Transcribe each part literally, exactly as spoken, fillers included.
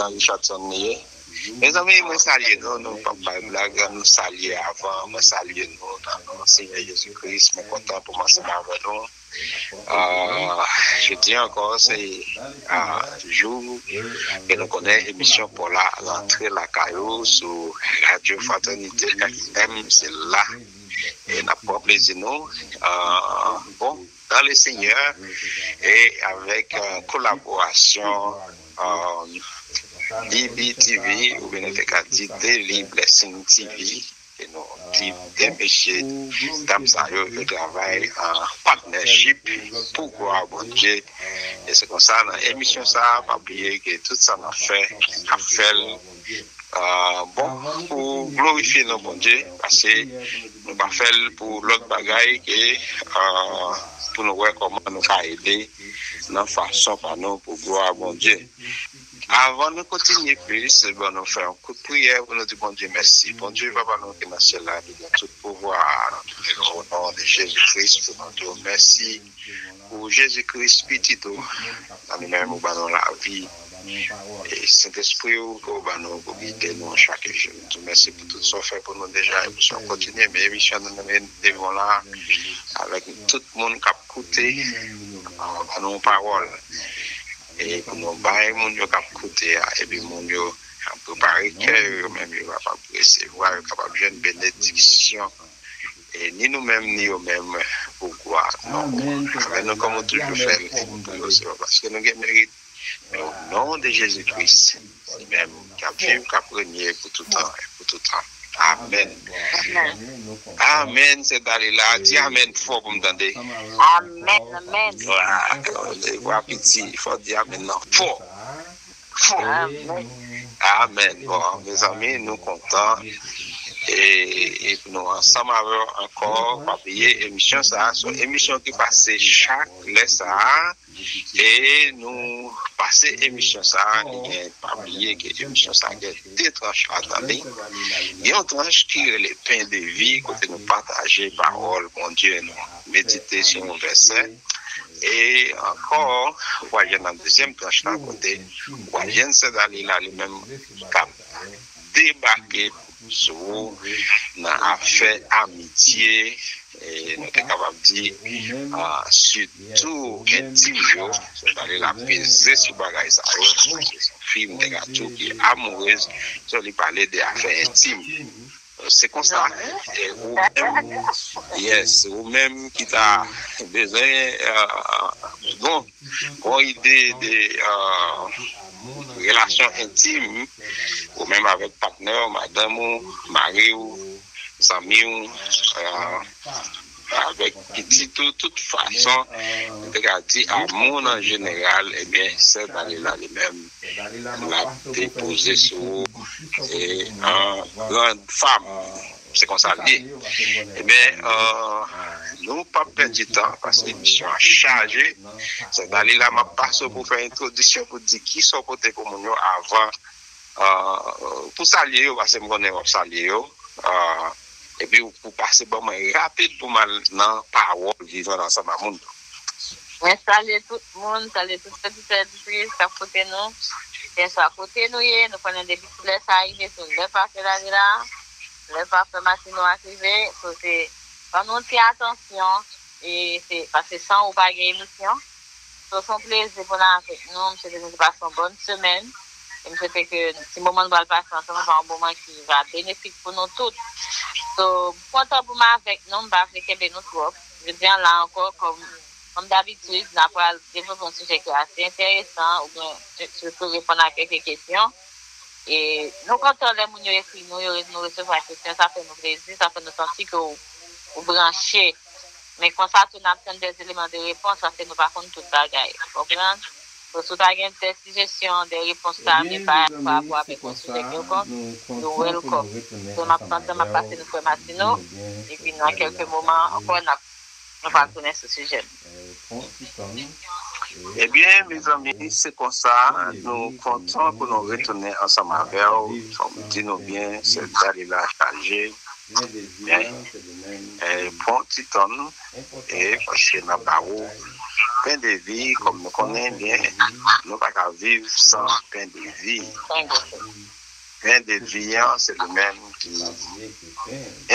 Richardson li ye. Mezanmi, mwen salye nou, nou p ap bay blag, nou salye avan, mwen salye nou nan non Senyè Jezi Kris, mwen kontan pou m ansanm avè nou. Ah, jodi ankò, se ah, jou ke nou konnen emisyon pa w la rantre lakay ou sou Radio Fraternité F M, se la e n ap pran plezi nou. Ah, bon, dans le Seigneur et avec euh, collaboration euh, D B T V, oubyen nou te ka di Daily Blessing T V, ke nou di de mesye dam sa yo, yo travay an partnership pou glwa Bondye. E se konsa, nan emisyon sa, pa bliye ke tout sa n ap fè, n ap fè l ah, bon, pou glorifye non Bondye, paske nou pa fè l pou lòt bagay ke ah, pou nou wè kòman nou ka ede nan fason pa nou pou glwa Bondye. Avan nou kontinye plis, bon, nou fè yon kout priyè pou nou di Bondye mèsi. Bondye, Papa nou ki nan syèl la, ki gen tout pouvwa, nou leve o non de Jezi Kris pou nou di w mèsi pou Jezi Kris, pitit ou, nan li menm ou ban nou lavi. E Sentespri ou ke w ban nou pou gide nou chak jou. Nou di w mèsi pou tout sa w fè pou nou deja e pou sa w kontinye. Men emisyon nou nan men devan w la avèk tout moun k ap koute, ban nou yon pawòl. E pou nou bay moun yo k ap koute a, epi moun yo ap prepare kè yo, yo menm yo kapab resevwa, yo kapab jwenn benediksyon. E ni nou menm, ni yo menm, pou glwa non ou. Avè nou kòm ou toujou fè l, e pou yo, se pa paske nou gen merit, men o non de Jezi Kris, li menm k ap viv, k ap renye pou tout tan e pou tout tan. Amèn. Amèn. Sè Dalila, di amèn fò pou m tande. Amèn, amèn. Vwa piti, fò di amèn nan fò. Fò. Amèn. Amèn. Bon, mezanmi, nou kontan e, e pou nou ansanm avè w ankò, pa bliye emisyon sa a, se yon emisyon ki pase chak lè sa a, e nou pase emisyon sa a, li gen, pa bliye ke emisyon sa a gen de tranch ladan li. Gen yon tranch ki rele pen de vi, kote nou pataje pawòl Bondye, nou medite sou yon vèsè. E ankò, ou pral jwenn nan dezyèm tranch la, kote ou pral jwenn sè Dalila li menm k ap debake sou ou nan afè amitye, e nou te kapab di, ah, sitou entim yo, sè Dalila peze sou bagay sa yo, se yon fi, m te ka di w, ki amourez, so li pale de afè entim. Se konsa, e ou menm, yes, ou menm ki ta bezwen, ah, bon, bon ide de, ah, relasyon entim, ou menm avèk patnè w, madanm ou, mari w, zanmi w, ah, avèk pitit ou, tout fason, nou te ka di amoun an jeneral, ebyen, sè Dalila li menm, l ap depoze sou ou, e, an grand femme. Se konsa l ye. Ebyen, euh, nou p ap pèdi tan, paske emisyon an chaje. Sè Dalila, m ap pase w pou fè entwodisyon, pou di kisa w pote pou moun yo avan, euh, pou salye yo, paske m konnen w ap salye yo. Euh, epi w pou pase ban mwen rapid pou m al nan pawòl vivan ansanm ak moun yo. Mwen salye tout moun, salye tout oditè, oditris k ap koute nou. Kèlkeswa kote nou ye, nou konnen depi lè sa a rive, se lè pafè Dalila, lè pafè Matino a rive. So, se, ban nou ti atansyon, e se, paske san ou pa gen emisyon. So, se yon plezi pou n avèk nou. M swete nou te pase yon bòn semèn. E m swete ke ti moman nou pral pase ansanm, se yon moman ki va benefik pou nou tout. So, m kontan pou m avèk nou, m pa vle kenbe nou twòp. Jodi a la ankò, kòm, kòm dabitid, n a pral devlope yon sijè ki ase enteresan, oubyen sitou reponn a kèlke kesyon. E nou kontan lè moun yo ekri nou, yo, nou resevwa kesyon, sa fè nou plezi, sa fè nou santi ke w, ou branche. Men konsa tou, n ap tann de eleman de repons, paske nou pa konn tout bagay. Ou konprann? So, si w ta gen de sijesyon, de repons ta amenn pa, pa rapò avèk yon sijè kèlkonk, you're welcome. So, m ap tann, m ap pase nou frè Matino, epi nan kèlke moman ankò, n ap, nou pral tounen sou sijè n. Ebyen, mezanmi, se konsa, nou kontan pou nou retounen ansanm avè w. Fò m di nou byen, sè Dalila chaje. Men, eh, pran ti tan, e paske n ap ba ou Pen de vi, kòm nou konnen byen, nou pa ka viv san pen de vi. Pen de vi an, se li menm ki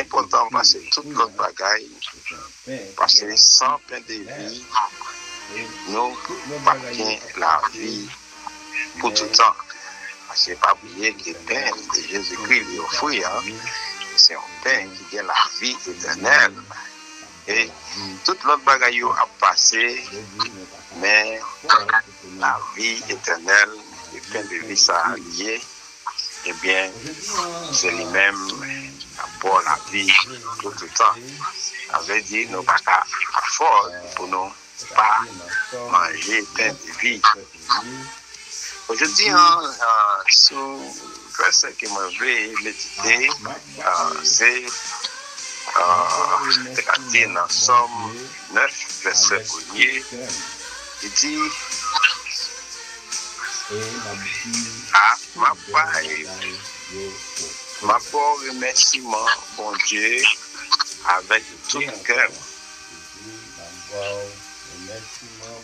enpòtan pase tout lòt bagay, paske san pen de vi, nou pa gen lavi pou toutan. Paske pa bliye ke pen ke Jezikri li ofri an, se yon pen ki gen lavi etènèl. E tout lòt bagay yo ap pase, men lavi etènèl, e pen de vi sa a li ye, ebyen, se li menm k ap ba w lavi pou toutan. Sa vle di, nou pa ka afòd pou nou pa manje pen de vi. Jodi an, sou vèsè ke mwen vle medite, se, te ka di nan Sòm nèf, vèsè premye, li di, a, m ap bay, m ap ba w remèsiman, Bondye, avèk tout kè m.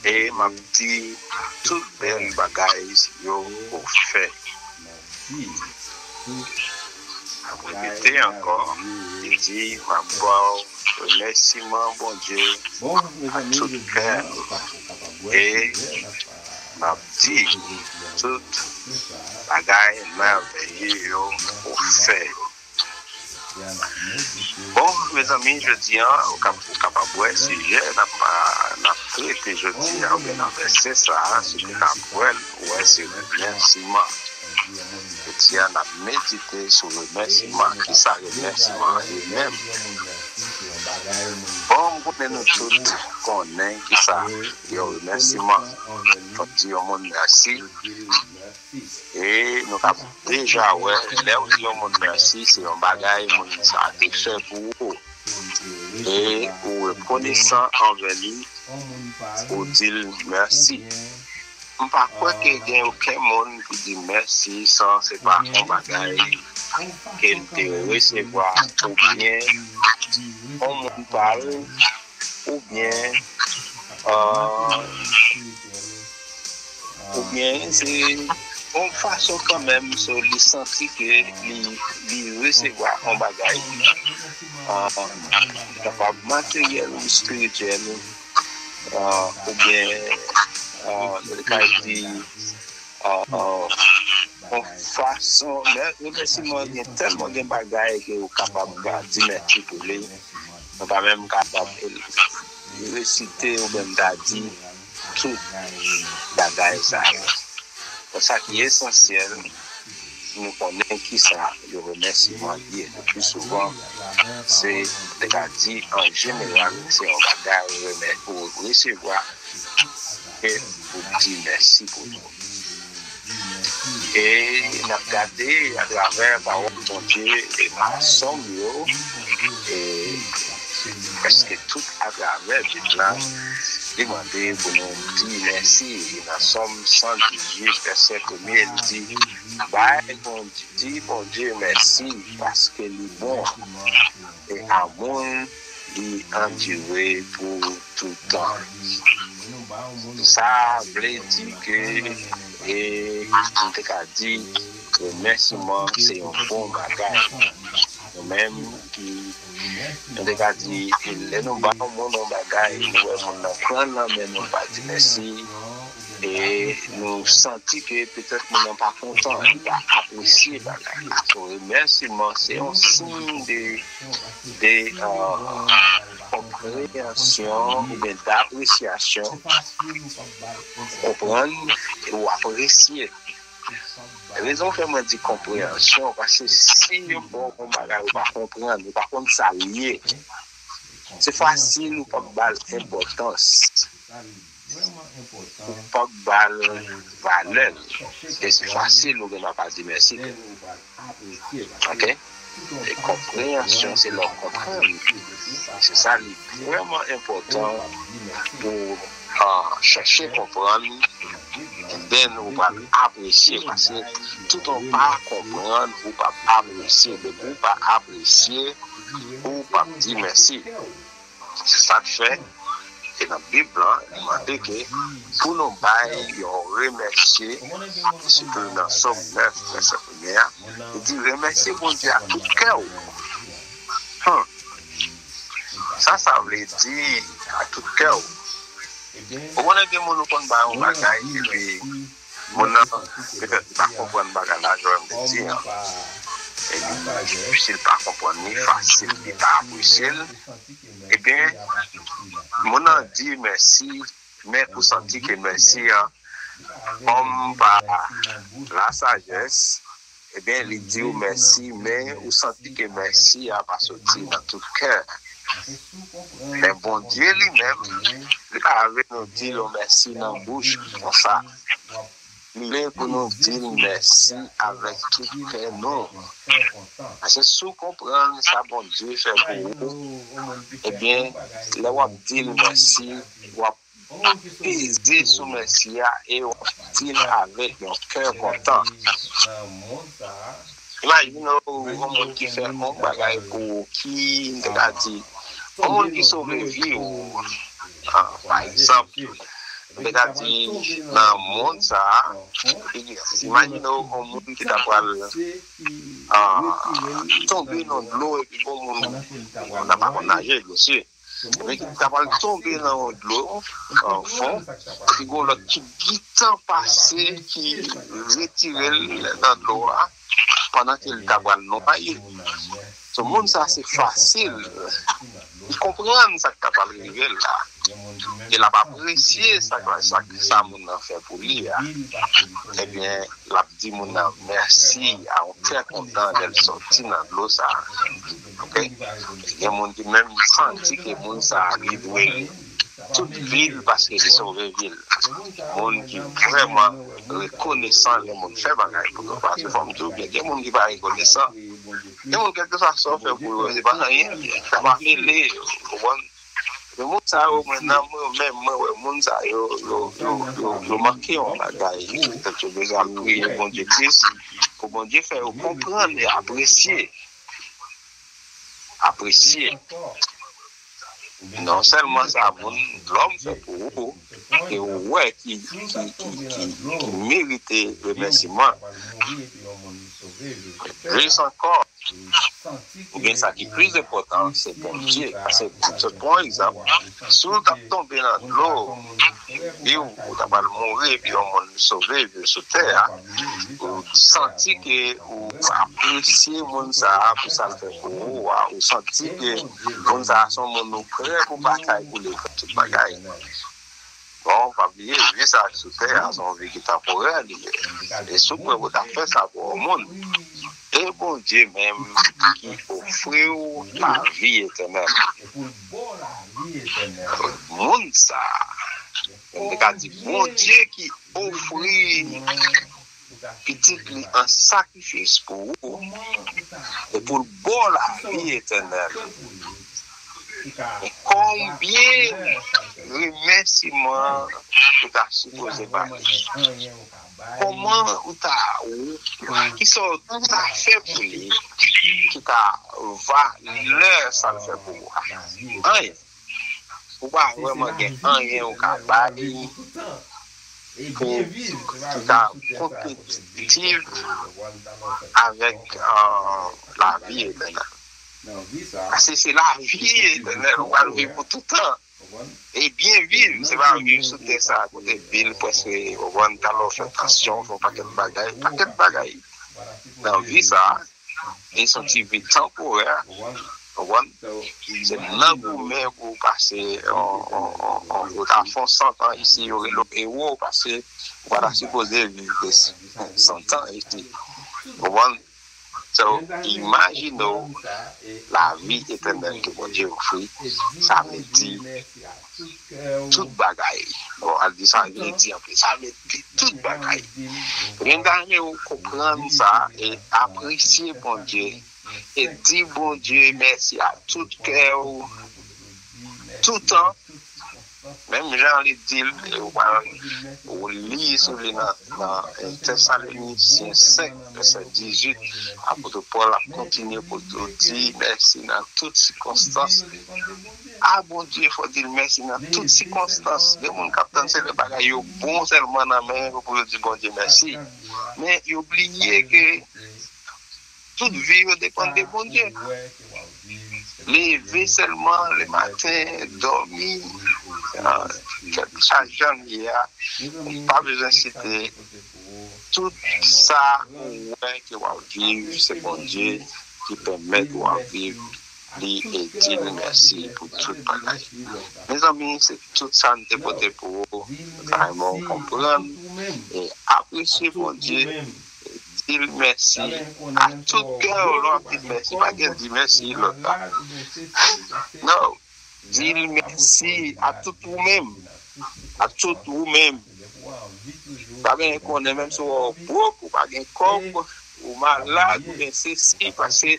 E m ap di tout bèl bagay yo ou fè. M ap repete ankò, li di, m ap ba w remèsiman, Bondye, ak tout kè m. E m ap di tout bagay mèveye yo ou fè yo. Bon, mezanmi, jodi an, ou kap-, ou kapab wè sijè n ap, n ap trete jodi a, oubyen nan vèsè sa a, si w te ka wè l, ou wè se remèsiman. Jodi a, n ap medite sou remèsiman. Kisa remèsiman ye menm? Bon, m konnen nou tout konnen kisa yon remèsiman. Fò w di yon moun mèsi. E nou ka deja wè, lè w di yon moun mèsi, se yon bagay moun sa a te fè pou ou. E ou rekonesan anvè li, ou di l mèsi. M pa kwè ke gen okenn moun ki di mèsi san se pa yon bagay ke l te resevwa oubyen yon moun pa l oubyen, ah, oubyen se yon fason kanmenm, so, li santi ke li, li resevwa yon bagay, ah, kapab materyèl ou espirityèl, ah, oubyen, ah, nou te ka di, ah, ah, yon fason, men remèsiman gen tèlman gen bagay ke ou kapab di mèsi pou li. Nou pa menm kapab resite oubyen m ta di tout bagay sa yo. Bon, sa ki esansyèl, nou konnen kisa yon remèsiman ye. Le pli souvan, se, te ka di, an jeneral, se yon bagay ou remè-, ou resevwa e ou di mèsi pou li. E n ap gade atravè pawòl Bondye e nan Sòm yo, e prèske tout atravè Bib la, li mande pou nou di mèsi. Nan Sòm san dizuit, vèsè premye, li di, bay Bondye, di Bondye mèsi, paske li bon, e amou l, li andire pou toutan. Sa vle di ke, e, nou te ka di, remèsiman se yon bon bagay. Nou menm ki, nou te ka di, lè nou ba yon moun yon bagay, nou wè moun nan pran l nan men nou, nou pa di mèsi, e nou santi ke petèt moun nan pa kontan, li pa apresye bagay la. So, remèsiman, se yon siy de, de, euh, konpreyansyon oubyen dapresyasyon, konprann e w apresye. Rezon fè mwen di konpreyansyon, paske si yo ba w yon bagay ou pa konprann, ou pa konn sa l ye, se fasil ou p ap ba l enpòtans. Ou p ap ba l valè l. E se fasil ou gen dwa pa di mèsi tou. Ok? E konpreyansyon, se lè w konprann. Se sa li vrèman enpòtan pou, ah, chèche konprann, and then ou pral apresye, paske toutan w pa konprann, ou p ap apresye. Depi w pa apresye, ou p ap di mèsi. Se sa k fè, E nan Bib lan, li mande ke pou nou bay yon remèsye, sitou nan Sòm nèf, vèsè premye a, li di, remèsye Bondye ak tout kè w. Hmm. Sa, sa vle di ak tout kè w. Ou konnen gen moun ou konn bay yon bagay, epi moun nan, petèt, li pa konprann bagay la, jan m te di an. Epi, si l pa konprann li, fasil, li pa apresye l. Ebyen, moun nan di mèsi, men ou santi ke mèsi an, kòm pa lasajès, ebyen, li di w mèsi, men ou santi ke mèsi a pa soti nan tout kè. Men Bondye li menm, li pa vle nou di l yon mèsi nan bouch konsa. Li vle pou nou di l mèsi avèk tout kè nou. Paske si w konprann sa Bondye fè pou ou, ebyen, lè w ap di l mèsi, w ap peze sou mèsi a e w ap di l avèk yon kè kontan. Imajine w, yon moun ki fè yon bagay pou ou, ki, m te ka di, yon moun ki sove vi w, ah, pa egzanp, m te ka di, nan mond sa a, imajine w, yon moun ki ta pral, ah, tonbe nan dlo, epi yon moun, moun nan pa konn naje, byen si. Men ki ta pral tonbe nan yon dlo, an fon, epi gon lòt ki gentan pase, ki retire l nan dlo a, pandan ke l ta pral nwaye. So, moun sa, se fasil. Li konprann sa k ta pral rive l la. E l ap apresye sa, sa, sa moun nan fè pou li a. Ebyen, l ap di moun nan mèsi a yon kè kontan lè l sòti nan dlo sa a. Oke? Gen moun ki menm santi ke moun sa a li dwe tout vi l paske li sove vi l. Moun ki vrèman rekonesan lè moun fè bagay pou yo. Paske fò m di w byen, gen moun ki pa rekonesan. Gen moun, kèlkeswa sa w fè pou yo, se pa anyen, sa pa mele yo, w konprann? Men moun sa yo, mwen, nan mwen menm, mwen wè moun sa yo, yo, yo, yo, yo manke yon bagay. Petèt yo bezwen al priye Bondye plis, pou Bondye fè yo konprann e apresye. Apresye. Non sèlman sa moun, lòm fè pou ou, ke ou wè ki, ki, ki, ki, ki merite remèsiman. Plis ankò, oubyen sa ki plis enpòtan, se Bondye. Paske, sot pran yon egzanp, si w t ap tonbe nan dlo, epi w, ou ta pral mouri, epi yon moun sove, viv sou tè a, ou santi ke ou apresye moun sa a pou sa l fè pou ou a, ou santi ke moun sa a se yon moun ou prè pou batay pou li, fè tout bagay. Bon, pa bliye, vi sa a sou tè a, se yon vi ki tanporè li ye. E si w prè pou ta fè sa pou yon moun, e Bondye menm ki ofri w lavi etènèl. Moun sa a, m te ka di, Bondye ki ofri pitit li an sakrifis pou ou, e pou l ba w lavi etènèl. Men konbyen remèsiman ou ta sipoze ba li? Kòman ou ta, ou, kisa w ta fè pou li ki ta valè sa l fè pou ou a? Anyen. Ou pa vrèman gen anyen ou ka bay pou ki ka konpetitif avèk, euh, lavi etènèl. Paske se lavi etènèl, ou pral viv pou tout tan. E byen viv, se pa viv sou tè sa a kote bil prèske, ou konprann, talè w fè tansyon, fè yon pakèt bagay, pakèt bagay nan vi sa a. E se yon ti vi tanporè, ou konprann? Se nan goumen pou w pase, on, on, on, on, ou ta fè yon san tan isi, yo rele w ewo, paske ou pa ta sipoze viv de san tan isi. Ou konprann? So, imajine w lavi etènèl ke Bondye ofri, sa vle di tout bagay. Bon, al di sa vle di anpil, sa vle di tout bagay. Ebyen, m ta renmen ou konprann sa e apresye Bondye e di Bondye mèsi a tout kè w, toutan, menm jan li di l, e ou pral, ou li sou li nan, nan, euh, Tesalonisyen senk, vèsè dizuit, apot Pòl ap kontinye pou di mèsi nan tout sikonstans. a Bondye, fò di l mèsi nan tout sikonstans. Gen moun k ap tann se lè bagay yo bon sèlman nan men yo pou yo di Bondye mèsi. Men yo bliye ke tout vi yo depann de Bondye. Leve sèlman lematen, dòmi, ah, kèlkeswa jan l ye a, ou pa bezwen site. Tout sa ou wè ke w ap viv, se Bondye ki pèmèt ou ap viv li e di l mèsi pou tout bagay. Mezanmi, se tout sa m te pote pou ou. Vrèman, w konprann e apresye Bondye. Di l mèsi a tout kè w. Lè w ap di l mèsi, pa gen di mèsi lòt la. Non, di l mèsi a tout ou menm. A tout ou menm. Pa gen konnen, menm si w bwòk, ou pa gen kòb, ou malad, ou gen sesi, pase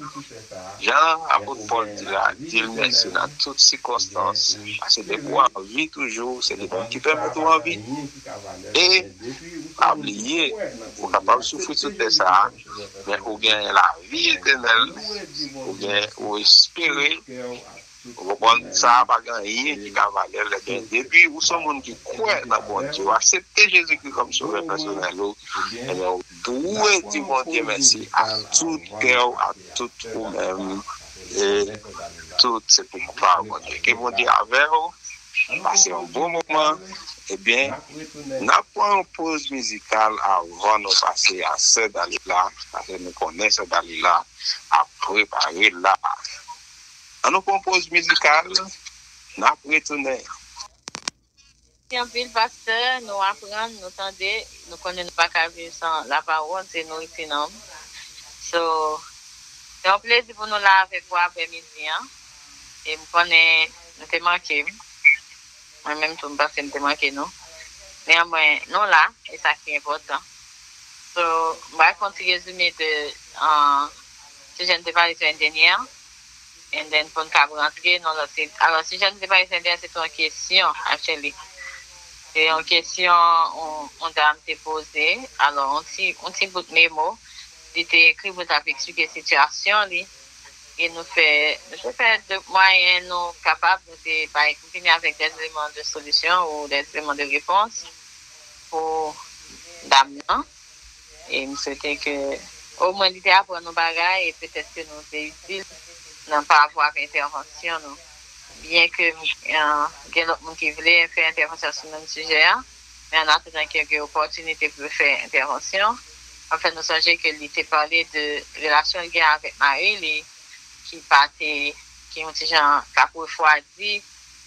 jan apot Pòl di la, di l mèsi nan tout sikonstans. Pase depi w anvi toujou, se li menm ki pèmèt ou anvi. E pa bliye, ou kapab soufri sou tè sa a, men ou gen lavi etènèl, ou gen, ou espere, ou konprann sa a pa gen anyen ki ka valè l. Ebyen, depi ou se yon moun ki kwè nan Bondye, ou aksepte Jezikri kòm sovè pèsonèl ou, ebyen, ou dwe di Bondye mèsi a tout kè w, a tout ou menm, e tout se pou glwa Bondye. Ke Bondye avè w, pase yon bon moman. Ebyen, n ap pran yon poz mizikal avan nou pase a Sè Dalila, paske nou konnen Sè Dalila ap prepare la. An nou pran yon poz mizikal, n ap retounen. Mèsi anpil, pastè. Nou aprann, nou tande, nou konnen nou pa ka viv san lapawòl, se nouriti nanm. So, se yon plezi pou nou la avèk ou aprèmidi an. E m konnen nou te manke m. Mwen menm tou, m panse m te manke nou. Neanmwen, nou la, e sa ki enpòtan. So, m pral fè yon ti rezime de uh, sijè n te pale semèn dènyè an. And then, pou n kab rantre nan lòt, se, alò, sijè n te pale semèn dènyè, se te yon kesyon, actually. Se yon kesyon, yon, yon dam te poze. Alò, yon ti, yon ti bout memo, li te ekri pou l t ap eksplike sitiyasyon li. E nou fè, nou te fè de mwayen nou kapab, nou te bay, nou vini avèk des éléments de solution ou des éléments de réponse pou dam nan. E m swete ke omwen li te aprann nou bagay e petèt ke nou te itil nan pa avwa entèvansyon nou. Byen ke uh, gen lòt moun ki vle fè entèvansyon sou menm sijè a, men an atandan ke gen opòtinite pou yo fè entèvansyon, an fè nou sonje ke li te pale de relasyon li gen avèk mari li, ki pa te, ki yon ti jan k ap refwadi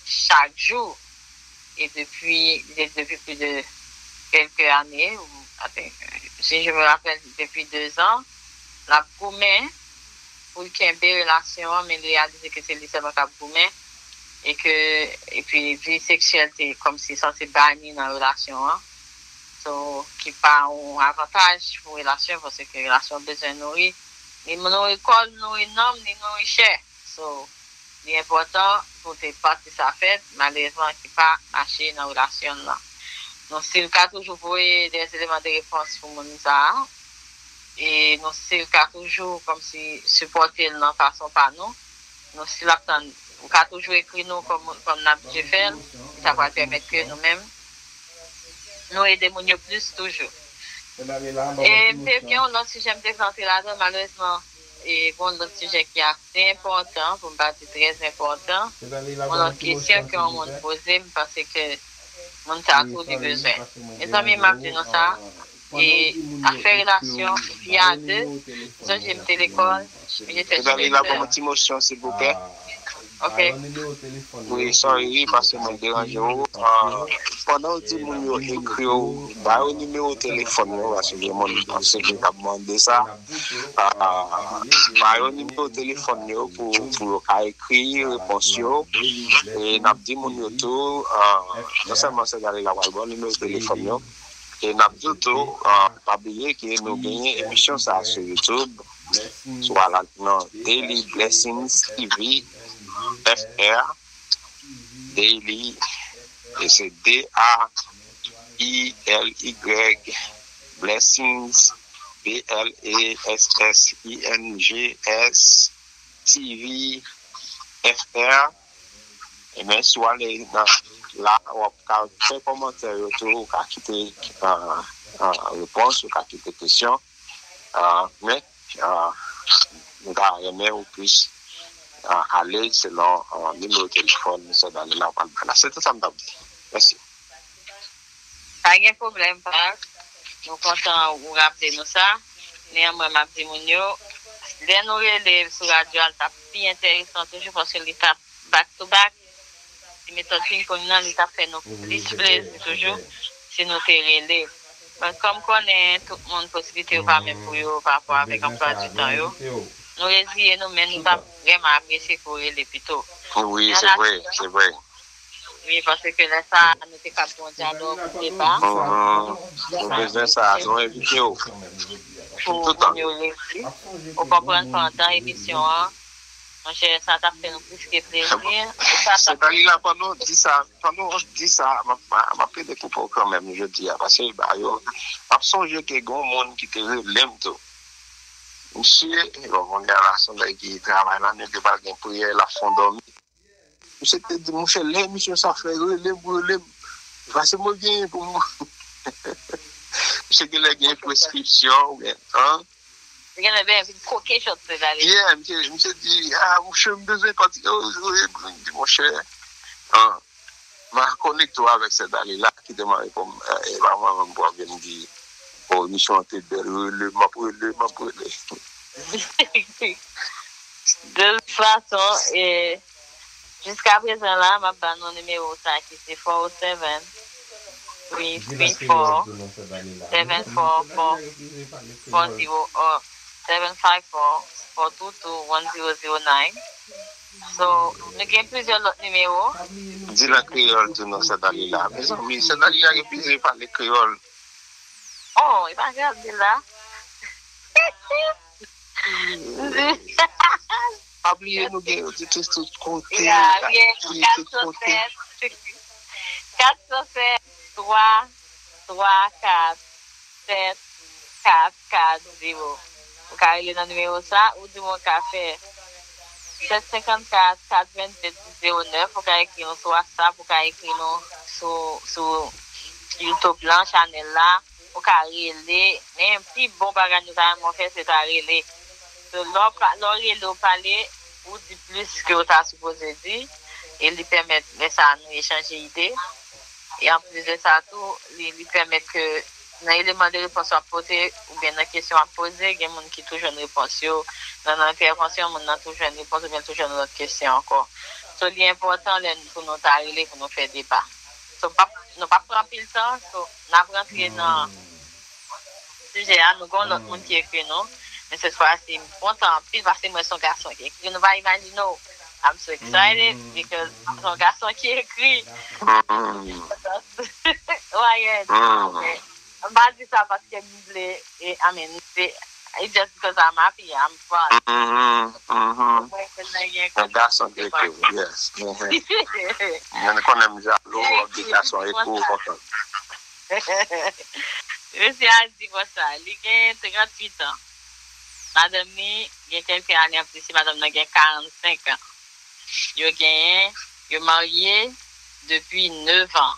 chak jou. E depi, depi plis de kèlke ane, ou, I think, si je me rappelle, depi de zan, l ap goumen pou l kenbe relasyon an, men l reyalize ke se li sèlman k ap goumen, e ke, epi vi seksyèl te kòmsi sanse bani nan relasyon an. So, ki pa yon avantaj pou relasyon, paske relasyon bezwen nouri. Li nouri kò l, nouri nanm, li nouri chè. So, li enpòtan pou te pati sa fèt, malerezman ki pa mache nan relasyon l lan. Nou still ka toujou voye des éléments de réponse pou moun sa a. E nou still ka toujou kòmsi sipòte l nan fason pa nou. Nou still ap tann, ou ka toujou ekri nou kòm, kòm n abitye fè l. E sa pral pèmèt ke nou menm, nou ede moun yo plis toujou. E m te gen yon lòt sijè m te vle antre ladan, malerezman, e gen yon lòt sijè ki ase enpòtan, pou m pa di trè enpòtan. Yon lòt kesyon ke yon moun poze, m panse ke moun sa tou li bezwen. Mezanmi, m ap di nou sa, e afè relasyon fi a de, sonje m te lekòl, je te. Mezanmi, la ban mwen ti mosyon, silvouplè. Ok. Wi, sorry, paske mwen deranje w. Ah, pandan w di moun yo ekri w, ba yo nimewo telefòn yo, paske gen moun panse ke t ap mande sa. Ah, ba yo nimewo telefòn yo pou, pou yo ka ekri repons yo. E n ap di moun yo tou, ah, non sèlman se gade la pral ba w nimewo telefòn yo. E n ap di w tou, ah, pa bliye ke nou genyen emisyon sa a sou YouTube, sou ala nan Daily Blessings T V F R, Daily, e se D A I L Y, Blessings, B L E S S I N G S, T V F R. Ebyen, si w ale nan la, w ap ka fè kòmantè yo tou, ou ka kite uh, uh, repons, ou ka kite kesyon. Uh, men, uh, m ta renmen ou plis uh, ale selon uh, nimewo telefòn Sè Dani la w pral bay la. Se tout sa m t ap di. Mèsi. Pa gen pwoblèm, pa. Nou kontan ou raple nou sa. Nenyanmwen, m ap di moun yo, lè nou rele sou radyo a, l t ap pi enteresan toujou paske li t ap back to back. Ti metòd ping pong nan, li t ap fè nou plis plezi toujou si nou te rele. Bon, kòm konnen tout moun posiblite yo pa menm pou yo pa rapò avèk anplwa di tan yo, nou reziye nou, men nou t ap vrèman apresye ke w rele pito. Wi, se vre, se vre. Wi, paske lè sa a, nou te kab gen yon dyalòg, deba. Nou bezwen sa, nou envite w. Pou moun yo rele. Ou konprann, pandan emisyon an, monchè, sa t ap fè nou plis ke plezi. E sa t ap fè. Sèdalila, pandan w di sa, pandan w di sa, m ap, m ap plede koupe w kanmenm jodi a, paske ba yo, m ap sonje ke gen yon moun ki te rele m tou. Misye, bon, kounye a la, se yon nèg ki travay la, nou te pral gen priyè, l ap fè yon dòmi. Misye te di, monchè, lè emisyon sa fè, rele m, rele m. Pase mwen genyen pou mwen. Misye genlè gen preskripsyon, oubyen, an? Genlè ben vin koke chòt se dale. Yeah, misye, misye di, ah, monchè, m bezwen pati. Oh, oh, oh, m di, monchè, an, m a konekte w avèk sè Dalila ki te mande pou m, eh, e pa mwen menm pou ap vin di, oh, emisyon an te bèl, rele, m ap rele, m ap rele. De tout fason, e, jiska prezan la, m ap ba nou nimewo sa ki se four oh seven, three three four, seven four four, four zero, or seven five four, four two two, one zero zero nine. So, nou gen plizyè lòt nimewo. Di l an kreyòl tou non, sè Dalila. Mezanmi, sè Dalila gen plizyè pale kreyòl. Oh, e pa grav, di l la. Pa bliye nou gen oditris tout kote, k ap kriye tout kote. Kat san sèt, twa, twa, kat, sèt, kat, kat, zewo. Ou ka rele nan nimewo sa, ou di mwen ou ka fè sèt senkannkat, kat vennde, dis zewo nèf, ou ka ekri nou sou WhatsApp, ou ka ekri nou sou, sou YouTube lan, chanèl la, ou ka rele, men pi bon bagay nou ta renmen w fè, se ta rele. So, lè w pa, lè w rele, w pale, ou di plis ke w ta sipoze di, e li pèmèt, lè sa a, nou echanje ide. E anplis de sa tou, li, li pèmèt ke nan eleman de repons w ap pote, oubyen nan kesyon w ap poze, gen moun ki tou jwenn repons yo. Nan, nan entèvansyon, moun nan tou jwenn repons oubyen tou jwenn lòt kesyon ankò. So, li enpòtan lè n, pou nou ta rele, pou nou fè deba. So, p ap, nou p ap pran anpil tan, so, n ap rantre nan sijè a, nou gen yon lòt moun ki ekri nou. Men sèt fwa si, m kontan anpil paske mwen se yon gason ki ekri. Nou pa imajine w. I'm so excited because se yon gason ki ekri. Ryan, m pa di sa paske m vle, e, I mean, se, it's just because I'm happy, I'm proud. Mwen, mwen gen yon gason ki ekri, yes. Mwen konnen m jalou, w ap di gason ekri, w kontan. Mesye a di konsa, li gen tranntuit an. Madanm li gen kèlke ane anplis li, madanm nan gen karannsenk an. Yo genyen, yo marye depi nèf an.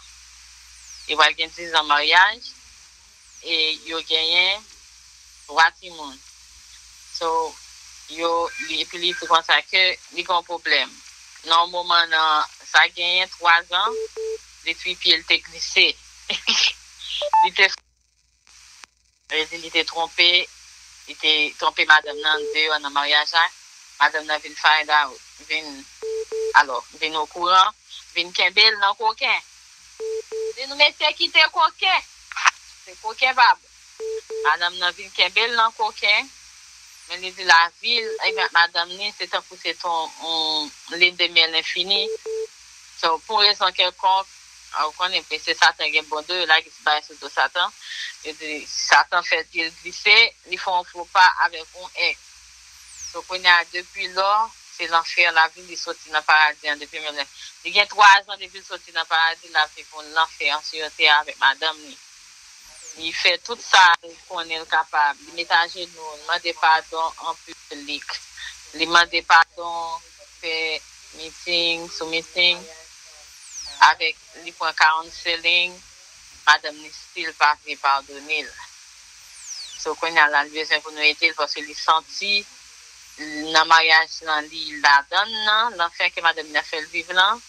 Yo pral gen diz an maryaj e yo genyen twa timoun. So, yo, li, epi li di konsa ke li gen yon pwoblèm. Nan yon moman nan, sa genyen twa zan, depi pye l te glise. Li te, sa vle di li te twonpe, li te twonpe madanm nan deyò nan maryaj la. Madanm nan vin find out, vin, alò, vin okouran, vin kenbe l nan koken. Di nou, mesye, kite koken. Se koken pa bon. Madanm nan vin kenbe l nan koken. Men li di lavi l, li ak madanm li, se tankou se t on, on lune de miel infini. So, pou rezon kèlkonk, a, ou konnen, mesye Satan gen bon do, yo lage ti bagay sou do Satan. Yo di, Satan fè pye l glise, li fè yon fo pa avèk yon èks. So, kounye a, depi lò, se lanfè lavi, li soti nan paradi an depi mil nèf. Li gen twa zan depi l soti nan paradi, l ap viv yon lanfè an sou tè a avèk madanm li. Li fè tout sa l konnen l kapab. Li met ajenou, li mande padon an piblik. Li mande padon, fè miting sou miting. avèk li pran counseling, madanm li still pa vle padone l. So kounye a la, li bezwen pou nou ede l paske li santi nan maryaj lan li ladan l nan, lanfè ke madanm li ap fè l viv lan,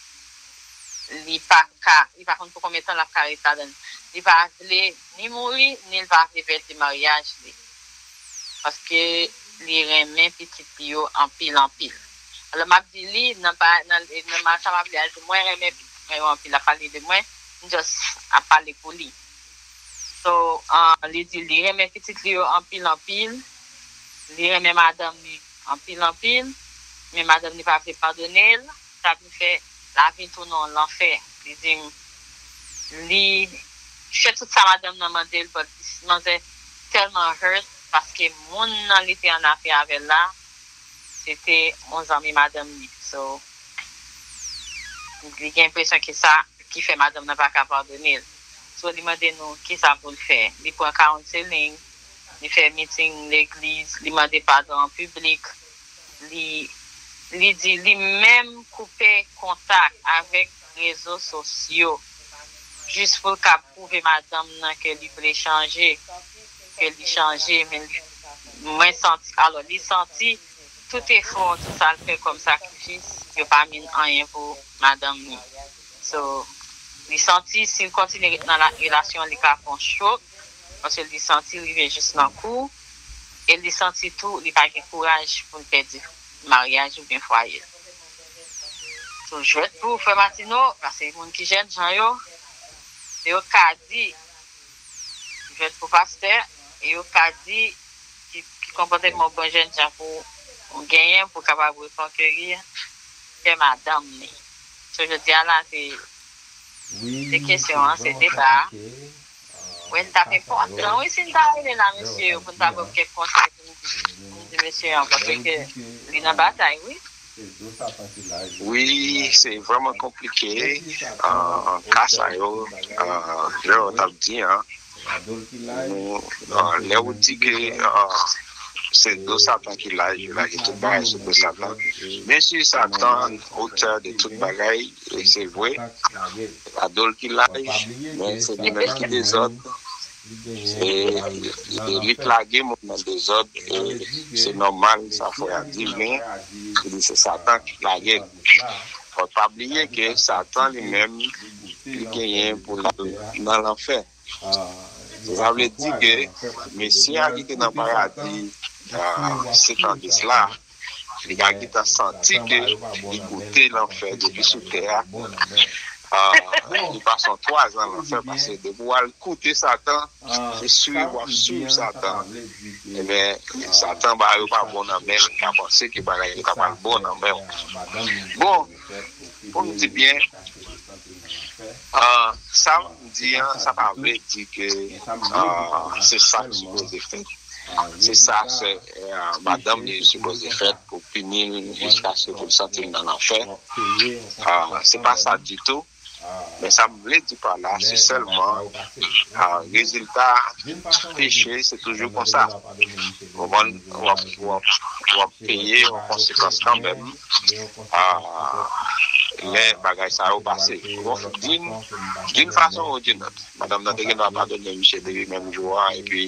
li pa ka, li pa konn pou konbyen tan l ap ka ret ladan l. Li pa vle ni mouri, ni l pa vle pèdi maryaj li. Paske li renmen pitit li yo anpil, anpil. Alò, m ap di li, nan, nan, nan sa m ap li a, li di, mwen renmen pitit mwen yo anpil, l ap pale de mwen, m just ap pale pou li. So, uh, li di li renmen pitit li yo anpil, anpil. Li renmen madanm li anpil, anpil. Men madanm li pa vle padone l. Sa vin fè lavi tounen yon lanfè. Li di m, li fè tout sa madanm nan mande l, but manzè tèlman hurt paske moun nan li te an afè avè l la, se te yon zanmi madanm li. So, li gen enpresyon ke sa ki fè madanm nan pa ka padone l. So, li mande nou kisa pou l fè. Li pran counseling, li fè meeting legliz, li mande padon an piblik. Li, li di li menm koupe kontak avèk rezo sosyo jis pou l ka pwouve madanm nan ke li vle chanje, ke li chanje, men li, mwen santi, alò, li santi tout efò, tout sa l fè kòm sakrifis, yo pa mean anyen pou madanm li. So, li santi si l kontinye ret nan la, relasyon, li ka fè yon chok, paske li santi l rive jis nan kou, e li santi tou li pa gen kouraj pou l pèdi maryaj oubyen fwaye l. So, jwèt pou frè Martino, paske moun ki jèn jan yo, yo ka di, jwèt pou pastè, e yo ka di ki, ki konpòtman yon bon jèn jan pou ou genyen pou w kapab rekonkeri kè madanm li. So, jodi a la, se, se kesyon an, se deba a. Wi, l t ap enpòtan, wi, si n ta rele la, mesye yo, pou n ta ba m kèk konsèy pou n di, pou n di mesye an, paske li nan batay, wi. Wi, se vrèman konplike. Ka sa yo, jan w t ap di an, nou, lè ou di ke se do Satan ki laj, yo lage tout bagay sou do Satan. Byen si, Satan otè de tout bagay, e se vre, se pa do l ki laj, men se li menm ki dezòd. E li k lage moun nan dezòd, e se nòmal, sa fè a di, men li di se Satan ki lage l. Fò pa bliye ke Satan li menm, li genyen pou l al nan lanfè. Sa vle di ke Mesi a ki te nan paradi, sèt an de sila, li ka gentan santi ke li goute lanfè depi sou tè a. Li pase yon twazan lanfè, paske depi w al koute Satan, se swiv w ap swiv Satan. Ebyen, Satan bagay yo pa bon nan men l, li ka panse ke bagay yo ta pral bon nan men w. Bon, pou m di byen, sa m di an, sa pa vle di ke se sa k sipoze fèt. Se sa se madanm li sipoze fèt pou pini l jiskaske pou l santi l nan lanfè. Se pa sa ditou. Men sa m vle di pa la, se sèlman rezilta peche, se toujou konsa. Konprann? W ap, w ap, w ap peye yon konsekans kanmenm lè bagay sa yo pase. D'une façon ou d'une autre. Madanm nan te gendwa padone misye depi menm jou a, epi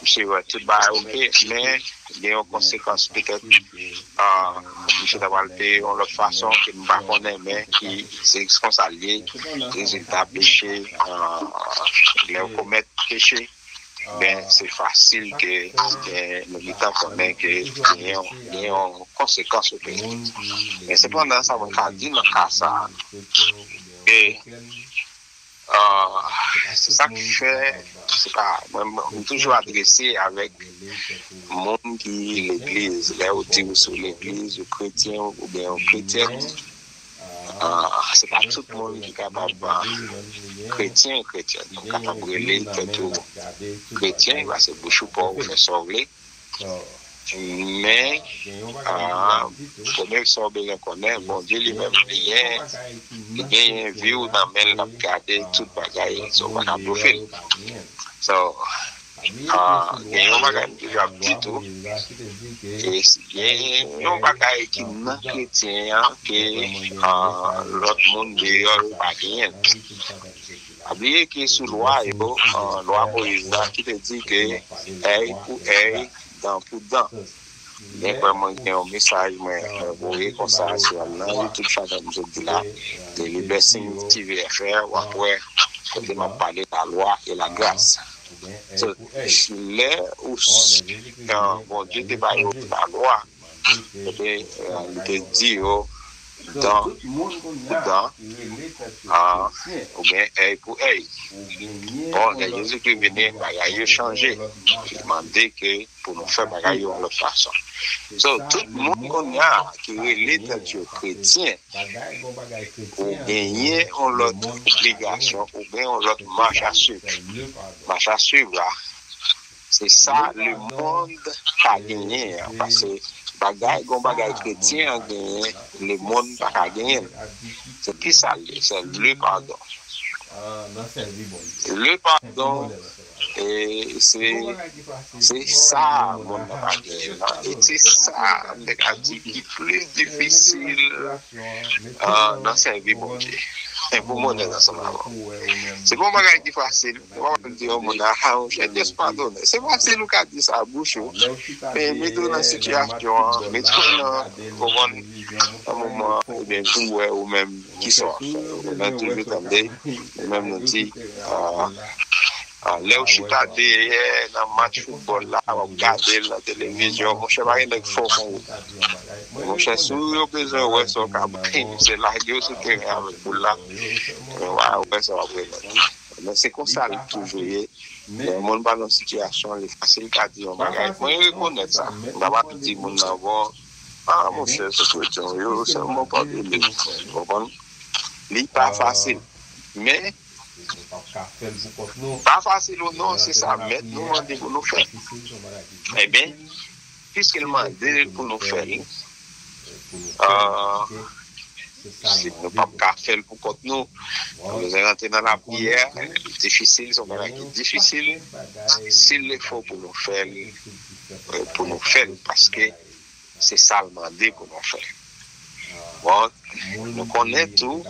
misye wè tout bagay oke, men gen yon konsekans petèt misye ta pral peye yon lòt fason ke m pa konnen, men ki se konsa l ye. Rezilta peche, lè w komèt peche, ben se fasil ke nou gentan konnen ke gen yon, gen yon konsekans ou peye. Men sepandan, sa mwen ka di nan ka sa a, e se sa k fè, se pa mwen, m toujou adrese avèk moun ki legliz. Lè ou di ou sou legliz, ou kretyen oubyen ou kretyèn, se pa tout moun ki kapab kretyen, kretyèn. Ou kapab rele tèt ou kretyen, paske bouch ou pa w fè sa w vle. Men premye sa w bezwen konnen, Bondye li menm li gen, li genyen vi w nan men l, l ap gade tout bagay. So ou pa ka blofe l. So Ah, gen yon bagay m toujou ap di tou, e si gen yon bagay ki nan kretyen an ke ah, lòt moun deyò yo pa genyen. Pa bliye ke sou lwa yo, ah, lwa Moyiz la ki te di ke èy pou èy, dan pou dan. Mwen kwè mwen gen yon mesaj mwen mwen voye konsa sou nan YouTube chanèl m sot di la, de Libersin T V F R, w ap wè kote m ap pale la lwa e la gras. So, lè ou s- kan Bondye te ba yo la lwa, ebyen, eh, li te di yo dan pou dan, ah, oubyen èy pou èy. Bon, lè Jezikri vini, bagay yo chanje. Li mande ke pou nou fè bagay yo yon lòt fason. So, tout moun kounye a ki rele tèt yo kretyen, ou genyen yon lòt obligasyon, ou gen yon lòt mach a swiv. Mach a swiv la, se sa lemonn pa genyen an, paske bagay, gon bagay kretyen an genyen, lemonn pa ka genyen l. Se ki sa l ye? Se le padon. Le padon, e se se sa moun nan pa genyen nan. E se sa m te ka di ki plis difisil ah, nan sèvi Bondye. E pou m onèt ansanm avè w. Se pa yon bagay ki fasil. Ou pa pral di yon moun, ah, monchè, Dye padone. Se fasil ou ka di sa bouch ou. Men mete w nan sitiyasyon an, mete w nan, konprann, nan moman an, ebyen, pou w wè ou menm ki sa w ap fè. Ou menm toujou tande, ou menm nou di, ah, ah, lè w chita dèyè nan match foutbòl la, w ap gade l nan televizyon, monchè, pa gen nèg fò kon ou. Monchè, si yo bezwen wè sa w ka bay, se lage yo sou teren avèk boul la. Yo va wè sa w ap remèt. Men se konsa l toujou ye. Lè yon moun pa nan sitiyasyon, li fasil ka di yon bagay. Mwen rekonèt sa. M pa pral di moun nan, bon, ah, monchè, se kretyen w ye, sèlman padone. Ou konprann? Li pa fasil. Men, pa fasil ou non, se sa mèt nou mande pou nou fè. Ebyen, piske l mande pou nou fè l, ah, si nou p ap ka fè l pou kont nou, nou bezwen rantre nan lapriyè. Difisil, se yon bagay ki difisil. Si l fò pou nou fè l, eh, pou nou fè l, paske se sa l mande pou nou fè. Bon, nou konnen tou,